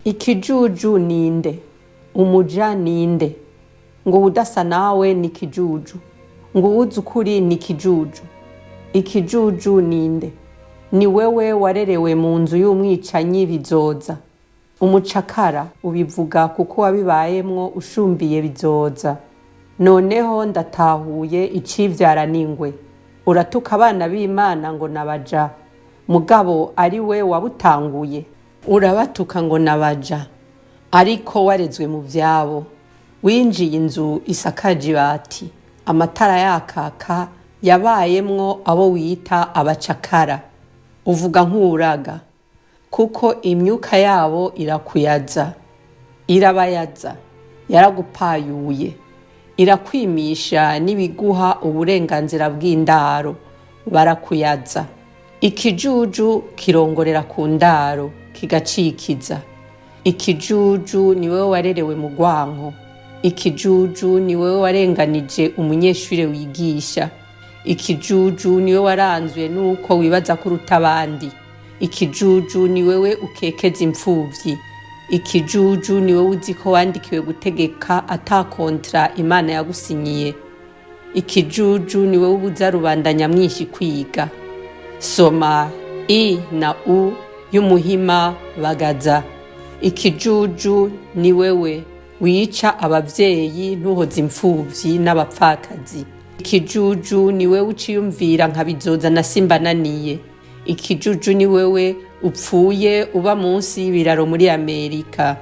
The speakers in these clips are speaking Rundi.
Ikijuju ninde? Umuja ninde? Ngo uwudasa nawe ni ikijuju, ngo uwuzi ukuri ni ikijuju. Ikijuju ninde? Ni wewe warerewe mu nzu y'umwicanyi Bizoza. Umucakara ubivuga kuko wabibayemwo ushumbiye Bizoza. Noneho ndatahuye icivyara n'ingwe. Uratuka abana b'Imana ngo nabaja, mugabo ari we wabutanguye. Urabatuka ngo nabaja, ariko warezwe mu vyabo. Winjiye inzu isakaje ibati, amatara yakaka, yabayemwo abo wita abacakara. Uvuga nk'uwuraga, kuko imyuka yabo irakuyaza, irabayaza, yaragupayuye, irakwimisha n'ibiguha uburenganzira bw'indaro, barakuyaza. Ikijuju kirongorera ku ndaro, kigacikiza. Ikijuju ni wewe warerewe mu rwanko. Ikijuju ni wewe warenganije umunyeshure wigisha. Ikijuju ni wewe waranzwe n'uko wibaza ko uruta abandi. Ikijuju ni wewe ukekeza impfuvyi. Ikijuju ni wewe uzi ko wandikiwe gutegeka ata kontra Imana yagusinyiye. Ikijuju ni wewe ubuza rubanda nyamwinshi kwiga. Soma I na U y'umuhima Bagaza. Ikijuju ni wewe wica abavyeyi ntuhoze impfuvyi n'abapfakazi. Ikijuju ni wewe uciyumvira nka Bizoza na Simbananiye. Ikijuju ni wewe upfuye uba munsi y'ibiraro muri Amerika.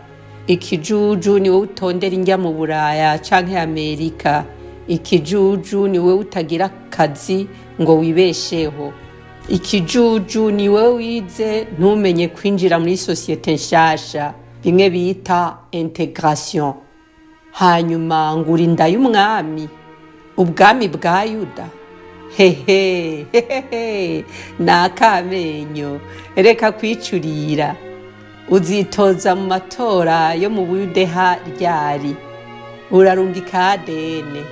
Ikijuju ni wewe utondera indya mu Buraya canke Amerika. Ikijuju ni wewe utagira akazi ngo wibesheho. Ikijuju ni wewe wize ntumenye kwinjira muri sosiyete nshasha, bimwe bita intégration. Hanyuma ngura inda y'umwami, ubwami bwa Yuda. Hehe hehehe, ni akamenyo, reka kwicurira. Uzitoza mu matora yo mu Buyudeha ryari? Urarungika ADN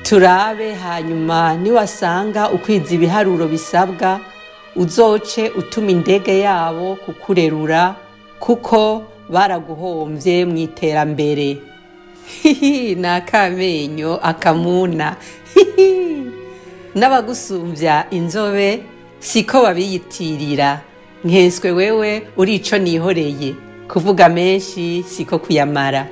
turabe, hanyuma niwasanga ukwiza ibiharuro bisabwa, uzoce utuma indege yabo kukurerura, kuko baraguhomvye mu iterambere. Hihi, ni akamenyo akamuna. Hihi, n'abagusumvya inzobe siko babiyitirira, nkenswe wewe uri ico nihoreye. Kuvuga menshi siko kuyamara.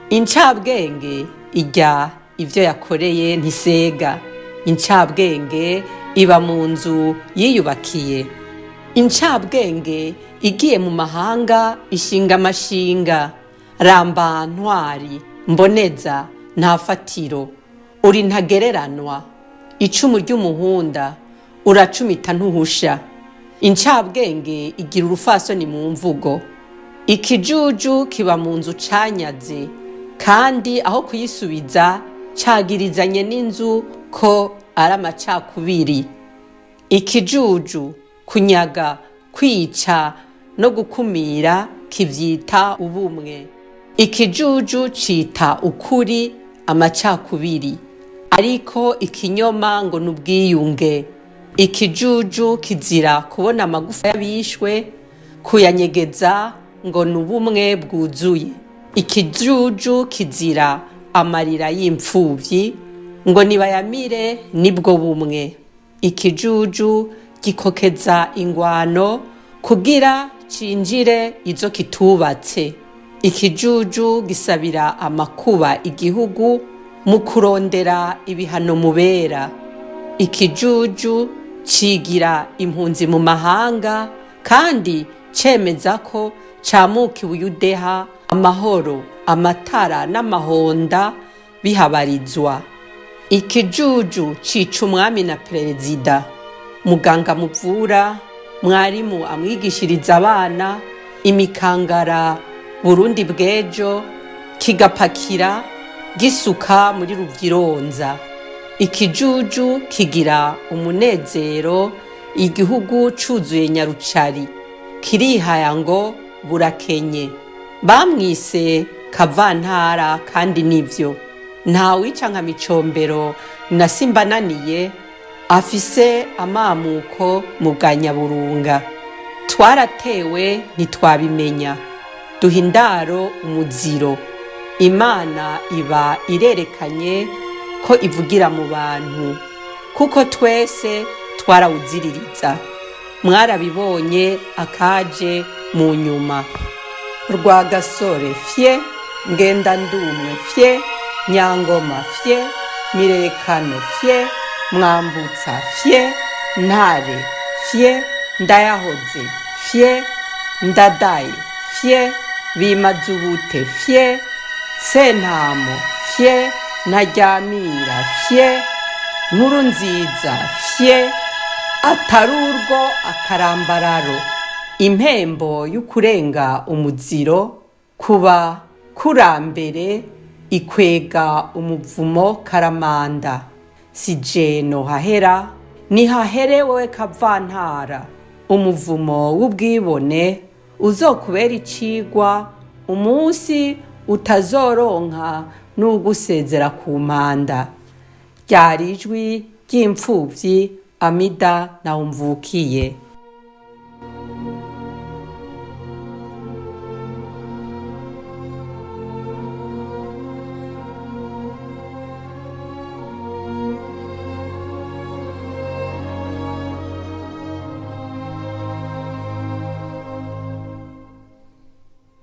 Incabwenge irya ivyo yakoreye, ntisega. Incabwenge iba mu nzu yiyubakiye. Incabwenge igiye mu mahanga ishinga amashinga. Ramba ntwari mboneza nta fatiro, uri ntagereranwa, icumu ry'umuhunda uracumita ntuhusha. Incabwenge igira urufasoni mu mvugo. Ikijuju kiba mu nzu canyaze, kandi aho kuyisubiza cagirizanye n'inzu ko ari amacakubiri. Ikijuju kunyaga, kwica no gukumira kivyita ubumwe. Ikijuju cita ukuri amacakubiri, ariko ikinyoma ngo ni ubwiyunge. Ikijuju kizira kubona amagufa y'abishwe, kuyanyegeza ngo ni ubumwe bwuzuye. Ikijuju kizira amarira y'imfuvyi, ngo nibayamire nibwo bumwe. Ikijuju gikokeza ingwano kugira cinjire izo kitubatse. Ikijuju gisabira amakuba igihugu mu kurondera ibihano mubera. Ikijuju cigira impunzi mu mahanga kandi cemeza ko camuka Ubuyudeha, amahoro, amatara n'amahonda bihabarizwa. Ikijuju cica umwami na perezida, muganga muvura, mwarimu amwigishiriza abana, imikangara Burundi bw'ejo, kigapakira gisuka muri Ruvyironza. Ikijuju kigira umunezero igihugu cuzuye nyarucari, kirihaya ngo burakenye. Bamwise kavantara kandi nivyo. Ntawica nka Micombero na Simbananiye afise amamuko mu bwa Nyaburunga. Twaratewe ntitwabimenya. Duha indaro umuziro. Imana iba irerekanye ko ivugira mu bantu, kuko twese twarawuziririza. Mwarabibonye akaje mu nyuma. Rwagasore fye, Ngendandumwe fye, Nyangoma fye, Mirekano fye, Mwambutsa fye, Ntare fye, Ndayahoze fye, Ndadaye fye, Bimazubute fye, Sentamo fye, Ntaryamira fye, Nkurunziza fye, atari urwo akarambararo. Impembo y'ukurenga umuziro kuba kurambere ikwega umuvumo karamanda. Si je nohahera, nihahere wewe kavantara. Umuvumo w'ubwibone uzokubera icigwa umunsi utazoronka n'ugusezera ku mpanda. Ryari ijwi ry'imfuvyi Amida Ntawumvukiye.